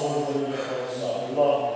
Aw Lalpa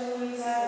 chawimawiin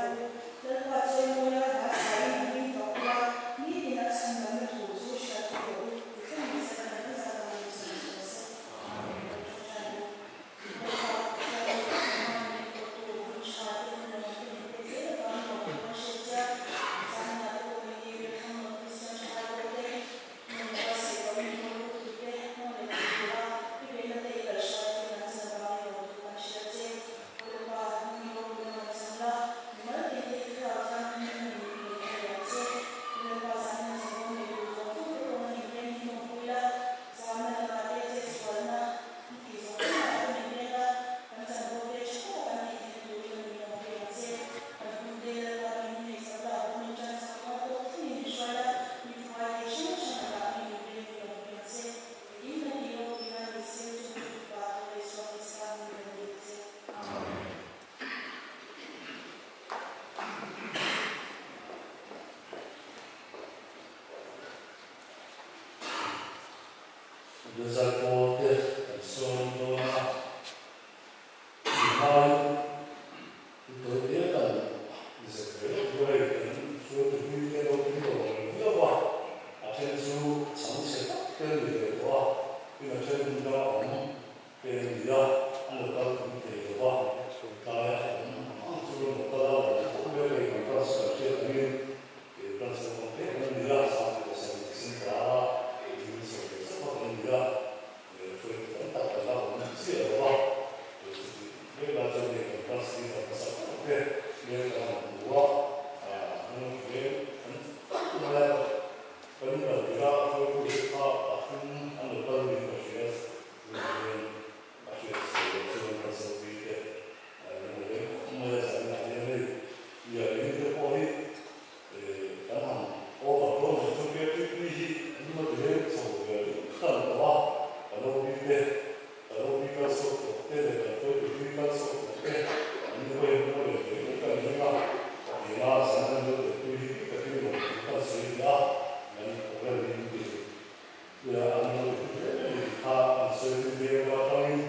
Veng lam atangin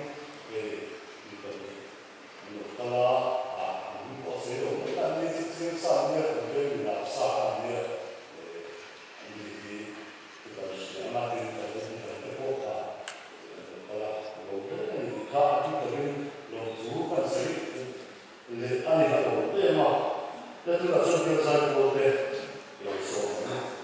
hei mi pahnih an lo kal a, ah an hming pawh a sawi lo mai a, an ni chu chiang sa an nia, kan veng mi lar sa kha an nia, eh an ni hi chu kan hria ang a, tin kan lo hmu dang te pawh kha an lo kal a, a lo hle a ni tih kha a bik takin lawmthu kan sawi leh a ni a lo em a, le tunah chuan bial zai pawl te lo sawm ang e.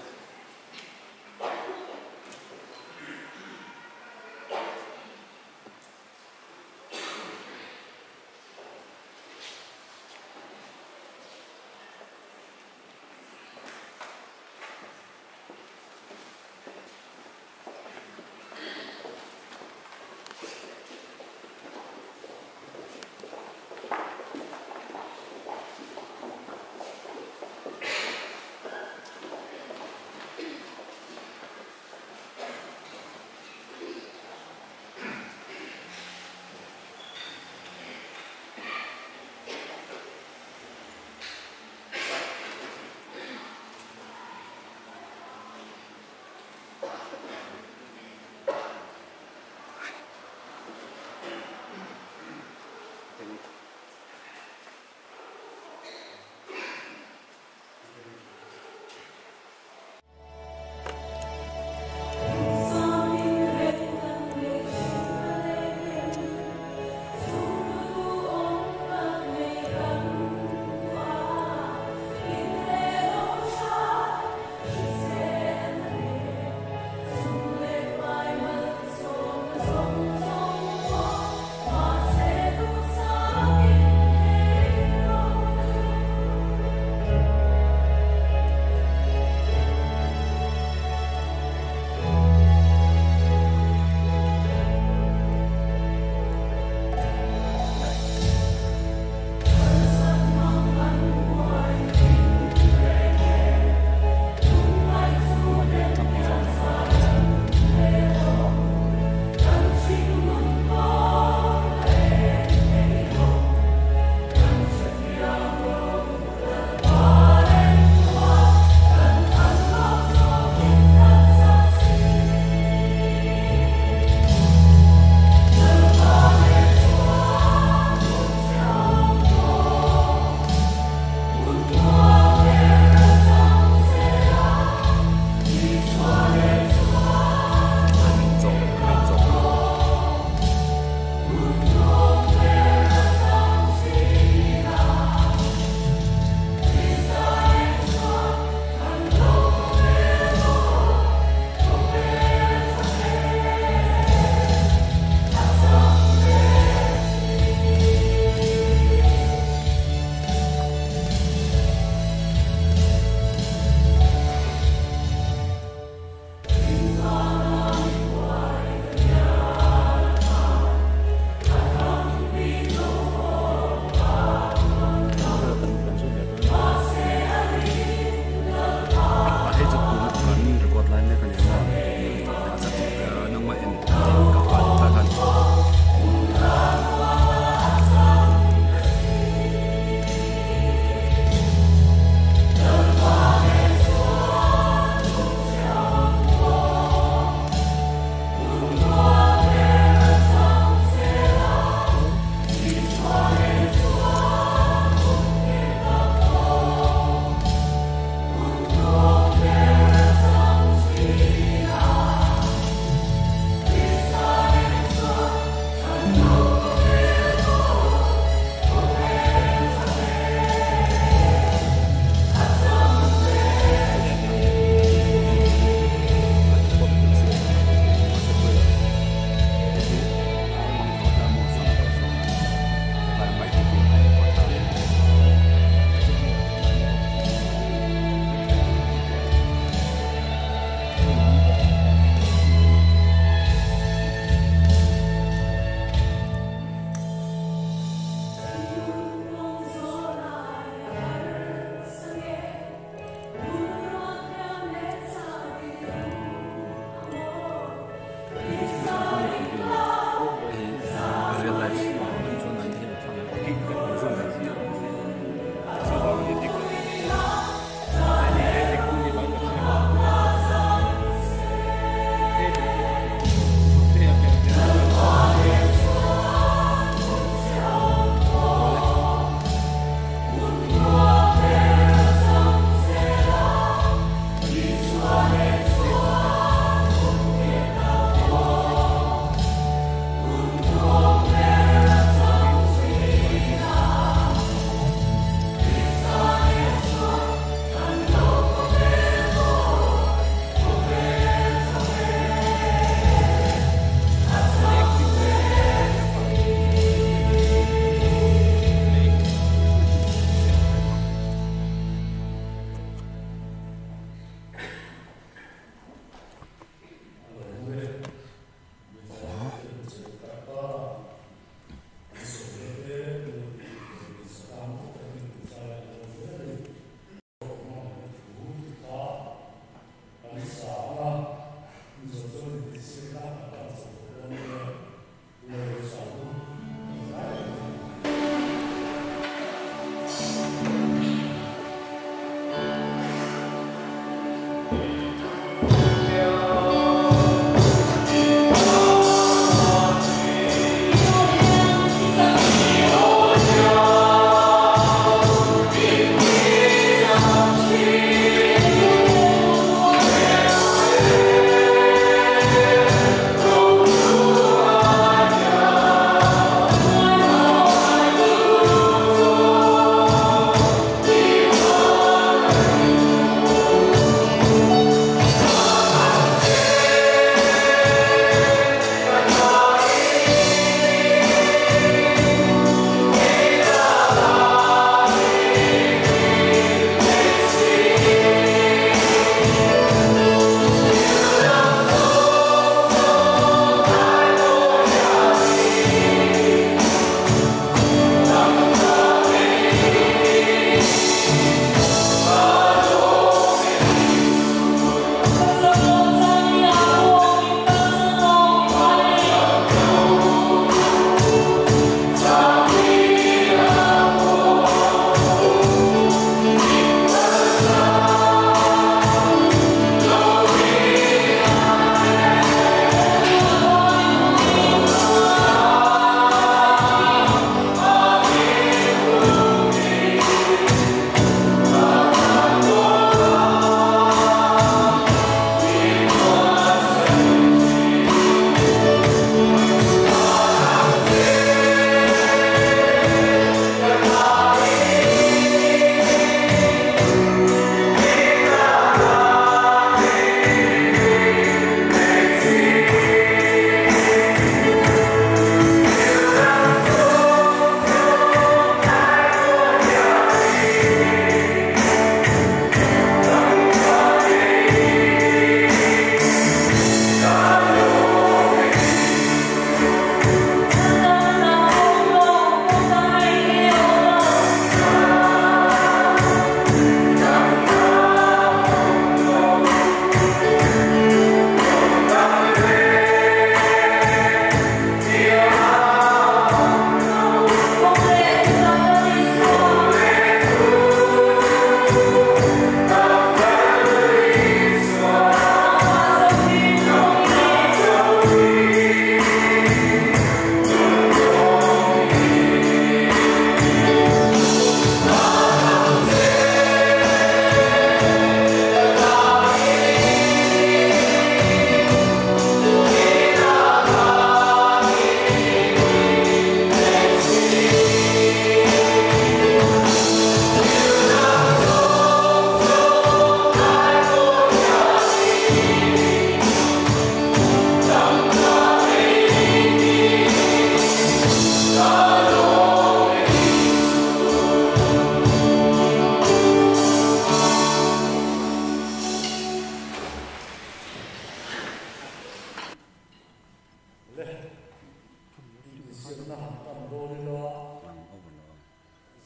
Insiamna han tan dawn ila,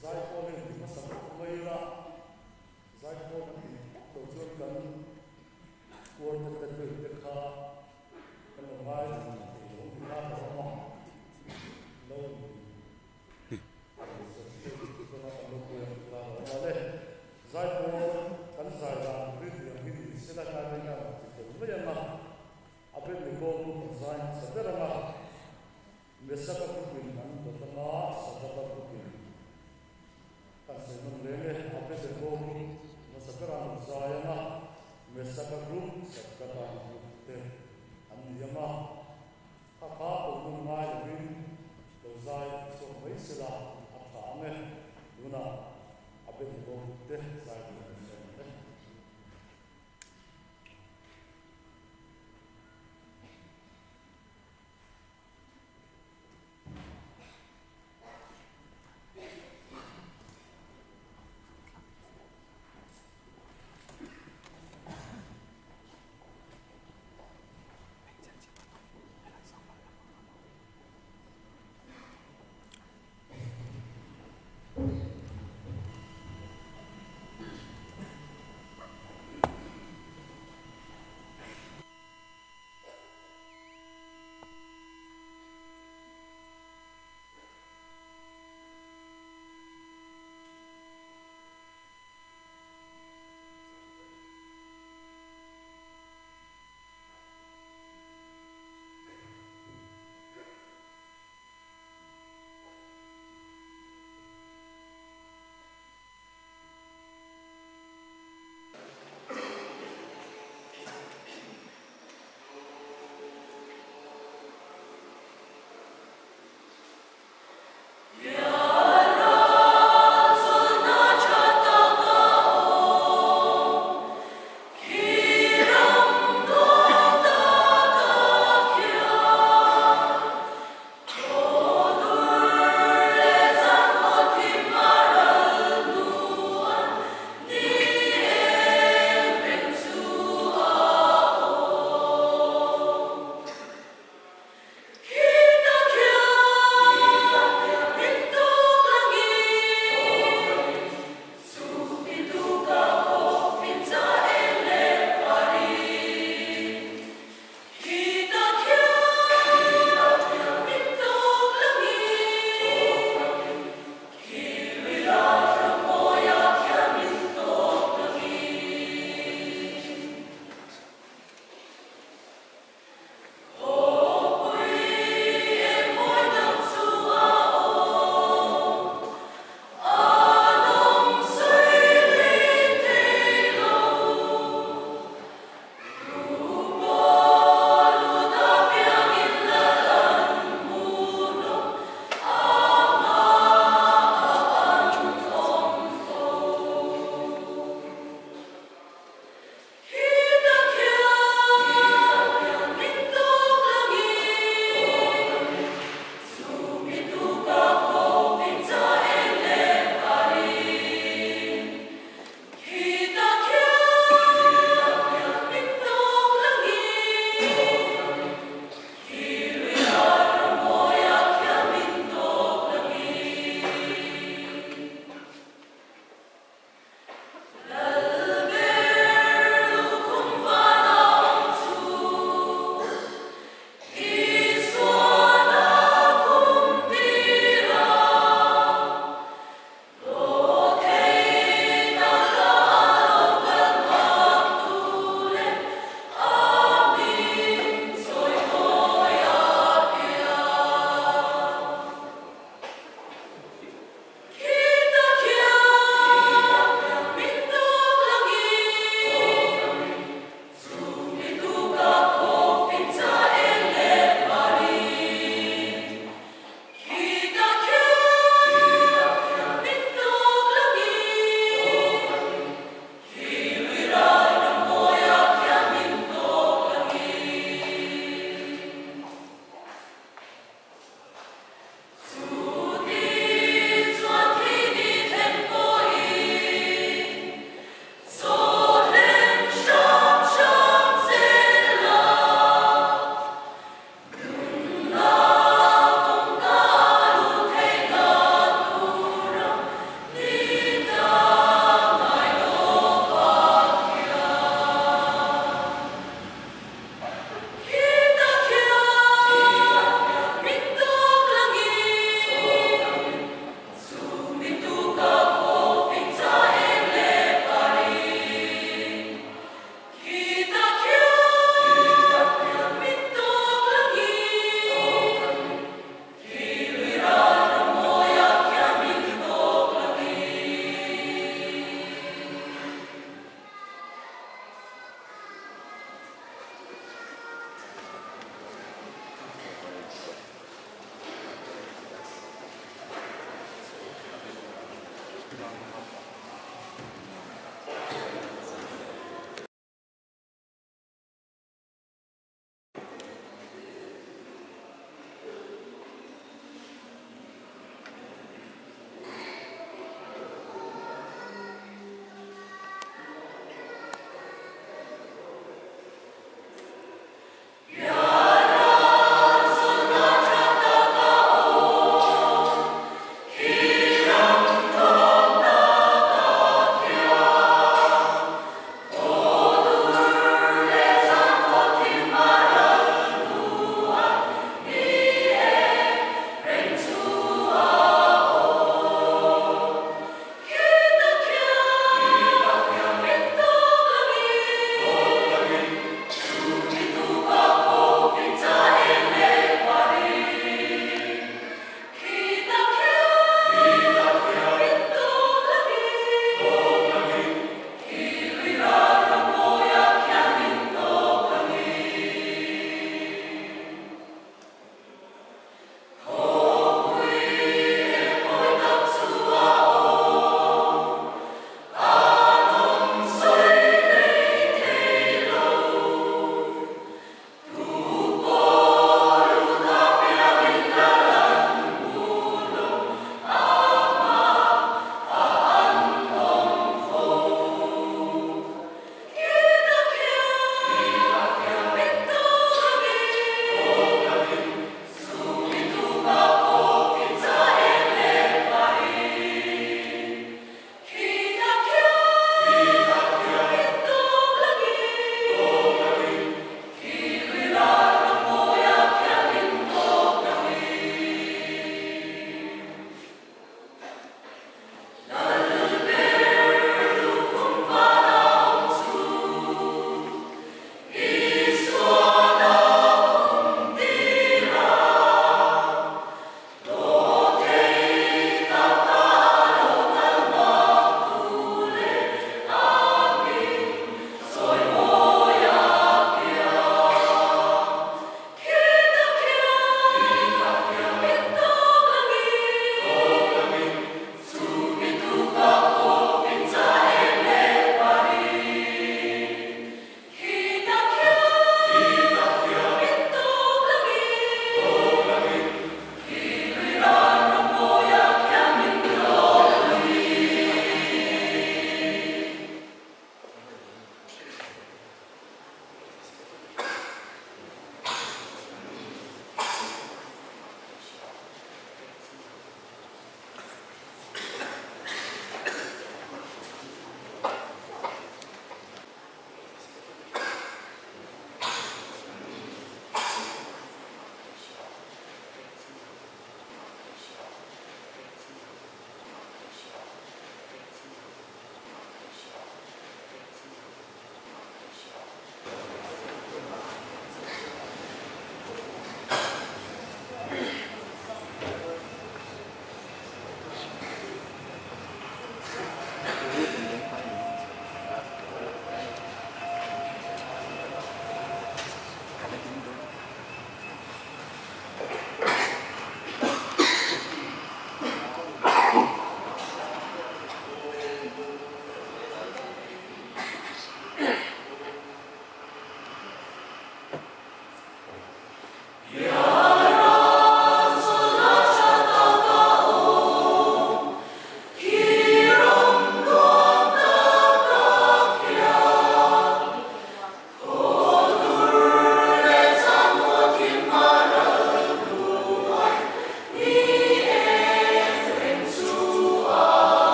zaipawl hi ti hmasa bawk mai ila, zaipawl kan tih phawt loh chuan kan quartet te vel te kha kan lo ngaithla thei lo ti kha ka awm a, lo Zaipawl kan zai dan rin ang hi ni sela tlai mai hian a ti fel mai ang a, a ben ni kaw chu kan zai hmasa ber ang a, Mesaka group-in an dawt ang a, Sadaka group-in kan sawi nawn reng e, a ben ni kaw group hmasa ber an rawn zai ang a, Mesaka group, Sadaka group te an ni ang a. Kha kha ko nun ngai lovin lo zai chhuak mai sela a tha ang e, tunah a ben bawk te zai tur kan sawi ang e. Ki ram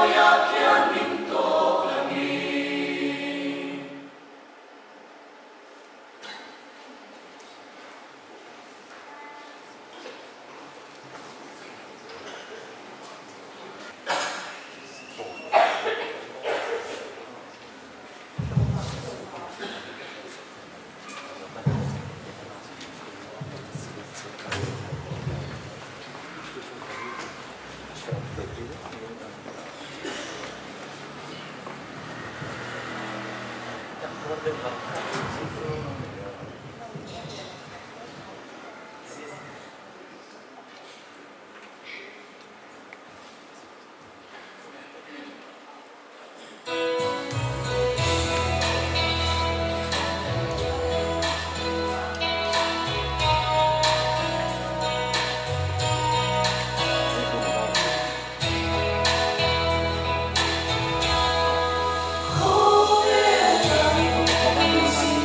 Mawiah khian min tawk langin. Khawvel dang zing.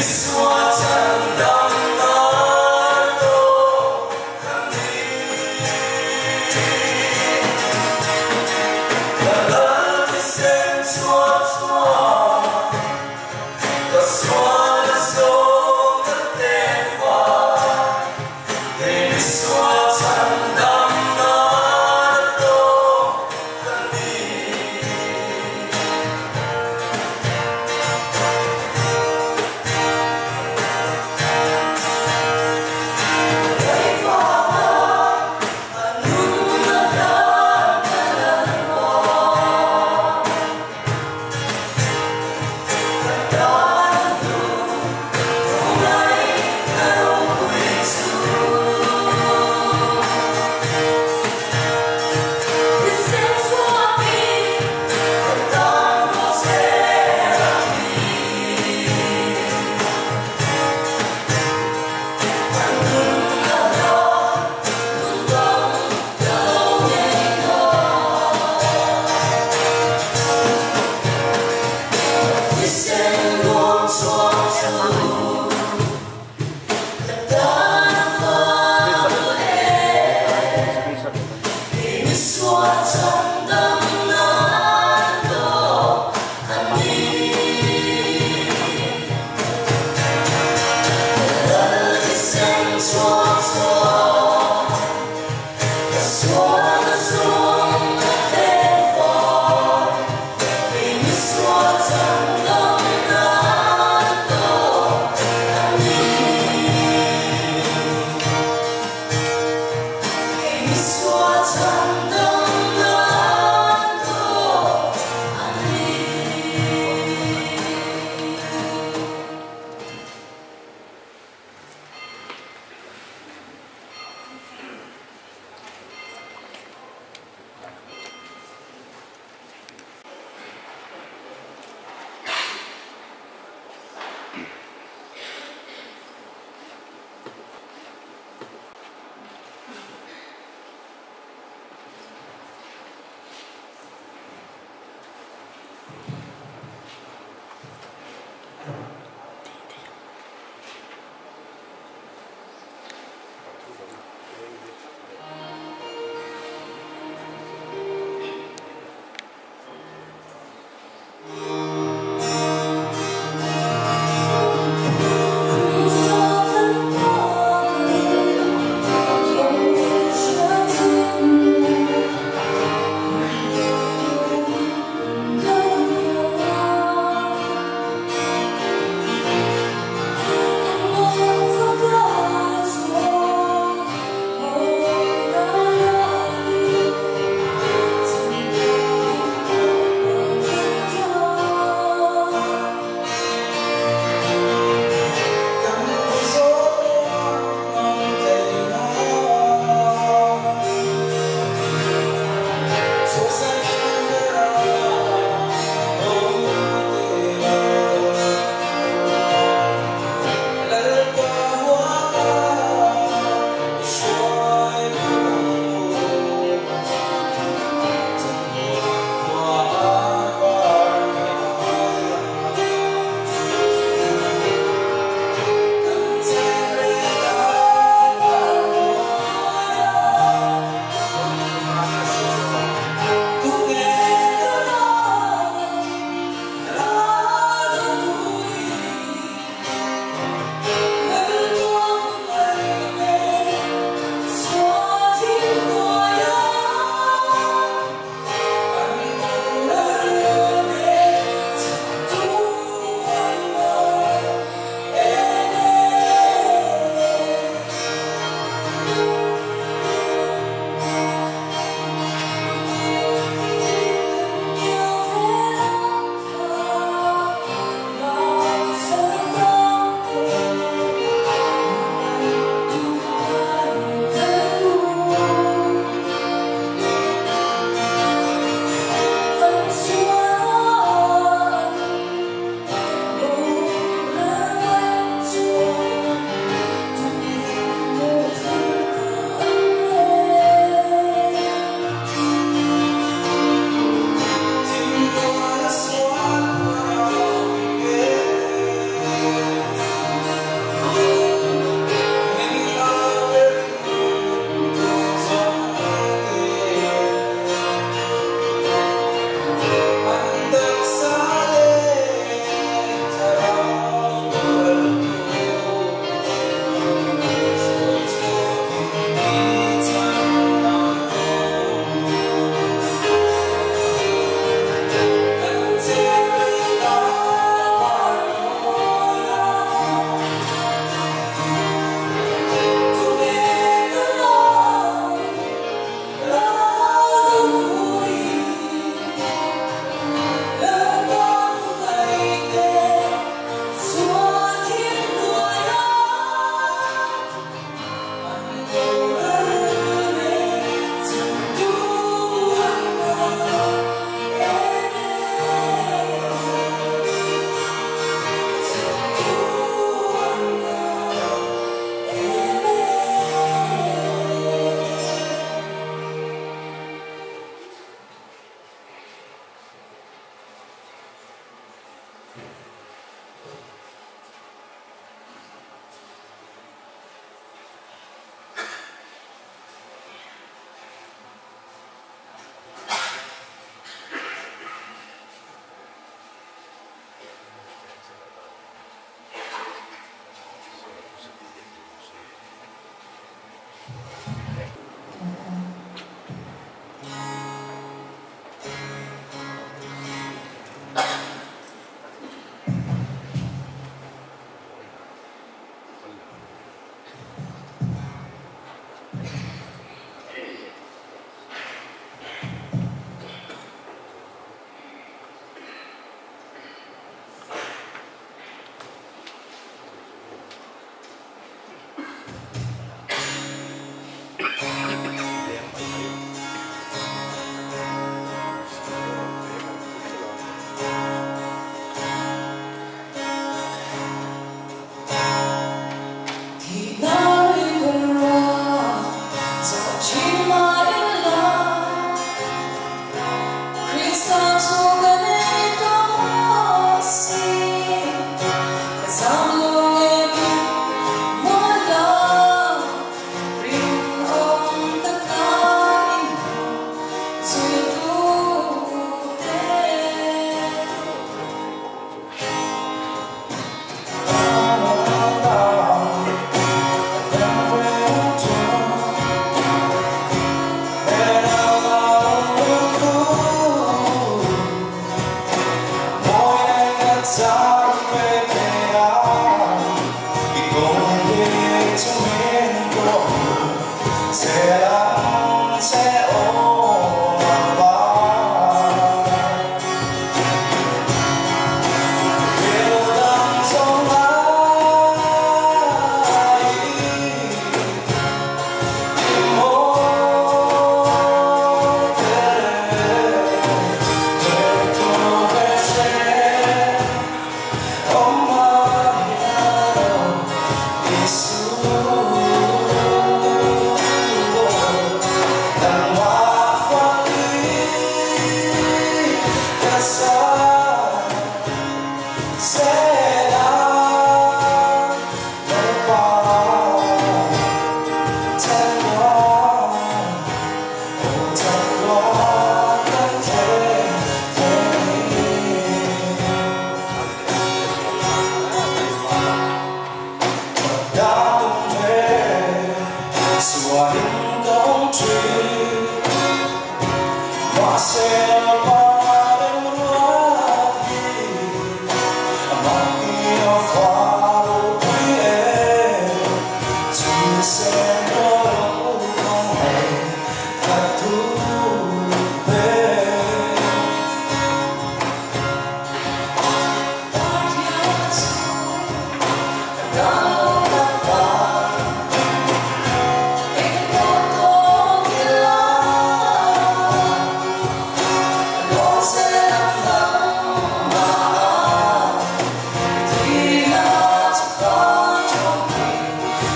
Isua chandam na to.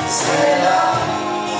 Selam.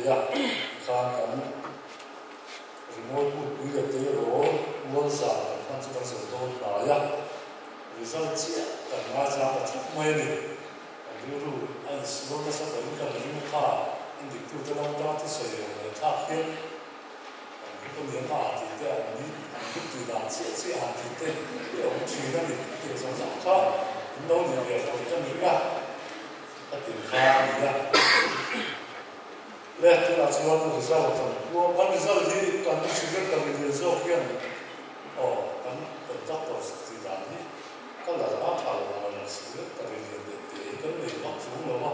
thei a, tikhan kan rimawi kutpui leh tleirawl ual zan kan hman chu kan zo dawn hnai a, result chiah kan ngaichang ta thut mai a ni. Kan rilru a insual nasa tawhin kan ring kha endiktute lam atanga thusawi reng ngaihthlak hian kan group a nia a tih te an ni an group tih dan chiah chiah han tih te hi a awm thin a ni tih zawng zawng kha in lo nih ve fo hi kan ring a ka ti kha a ni a. Le tunah chuan result kan puang kan result hi kan secretary lian zawk hian aw kan conductor tih dan hi Ka la a tha lo ang a, secretary lian leh te hi kan nei vak chung lo a,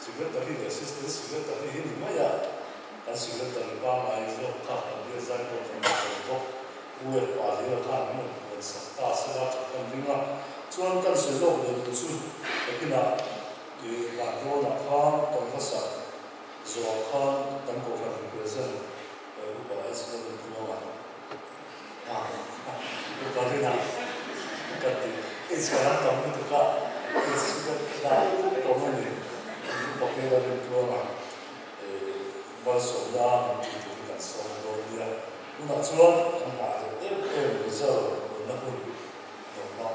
secretary leh assistant secretary hi ni mai a, kan secretary pangngai zawk kha kan bial zai pawh kan la sawi bawk. U F pa Lira khan min rawn puan sak ta se la that kan ring a, chuan kan sawi lawk leh duh chu takinah i van dawnah khan kan hmasa zawhah khan kan kohhran represent Upa S Lalnuntluanga Upa rinah ka ti. Inchhar an tam lutuk a, inchhar ka awm a ni. Upa Pela Rintuanga malsawmna min ti tur hi kan sawm dawn nia. Tunah chuan kan nghah leh em em result bunna hun lawmna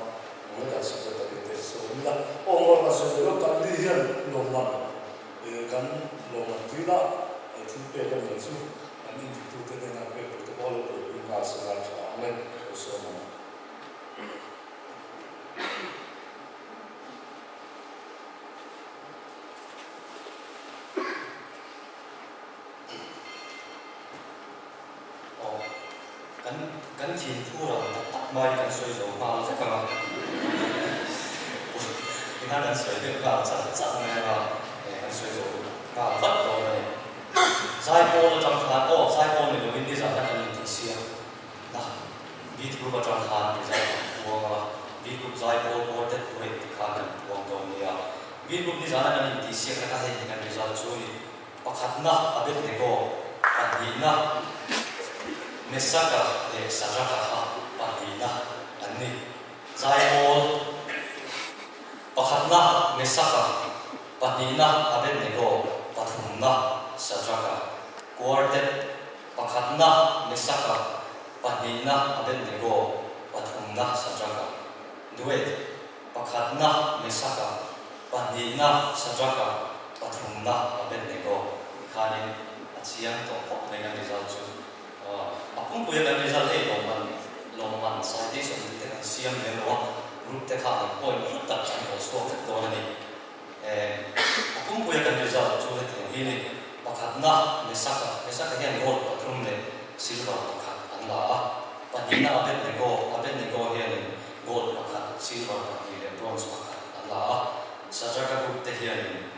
awm kan secretary te sawm ila. Aw ngawr kan sawi leh lawk kan ni hian lawmman kan lawmman tila thil pek a nih chu. An intitute hnenah pek tur te pawh a lo buaipui nghal se la tha ang e, lo sawm ang. Aw, kan kan thin thu ram tak tak mai kan sawi zo nghal vek ang a. Ina kan sawi deuh nghal chat chat mai ang a, kan sawi zo nghal vat dawn a ni. Zaipawl atang khan aw Zaipawl ni loin nizan a kan intih siam na Beat Group atang khan result kan puang a, Beat Group Zaipawl Quartet Duet ti khan kan puang dawn nia. Beat Group nizan a kan intih siakna kha hei hi kan result chu ni. Pakhatna Abednego, pahnihna Mesaka leh Sadraka kha pahnihna an ni. Zaipawl pakhatna Mesaka. Pahnihna Abednego, pathumna Shadraka, quartet, pakhatna Mesaka, pahnihna Abednego, pathumna Shadraka, duet, pakhatna Mesaka, pahnihna Shadraka, pathumna Abednego tikhanin a chiang tawh khawp mai kan result chu. A pumpuia kan result hei lawmman lawmman citation tih te kan siam lem lo a, group te khan an point hlut tak an haw chhuak vek dawn a ni. A pumpuia kan result chu hetiang hi ni, pakhatna Mesaka, Mesaka hian gold pathum leh silver pakhat an la a, pahnihna Abednego, Abednego hianin gold pakhat, silver pahnih leh bronze pakhat an la a, Sadraka group te hianin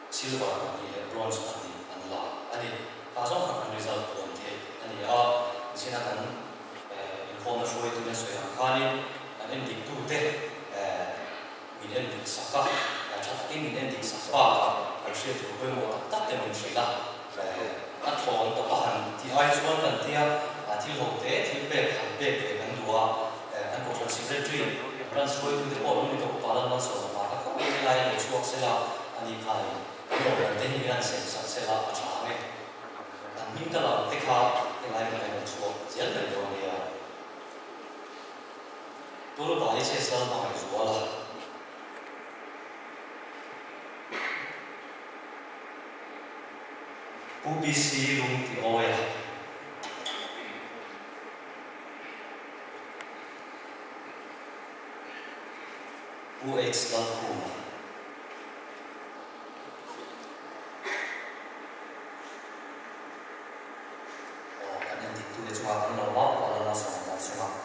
silver pahnih leh bronze pahnih an la a ni. Kha zawng kha kan result puan theih a ni a, zina kan inkhawmna hruaitute sawi ang khanin kan endiktute min endik sak a, tha takin min endik sak bakah kan hriat tur pawimawh tak tak te min hrilh a, a thawn tawp a han tih ai chuan kan tia thil ho te thil pek han pek ve kan duh a, kan Kohhran Secretary branch hruaitute pawh lo ni tawh upa Lalmalsawma hma kha khawp mai lai a lo chhuak sela a ni khain kan lawmman te hi min han sem sak sela a tha ang e. An hming ka lam te kha helai kan rawn chhuak zel mai dawn nia. Tulupa hi chhe sal hmangaih zual a. Pu BC lung ti awi a. Pu H Lalkhuma. Aw, kan en dik tute chungah kan lo vak pawh a la nasa ang dan chungah.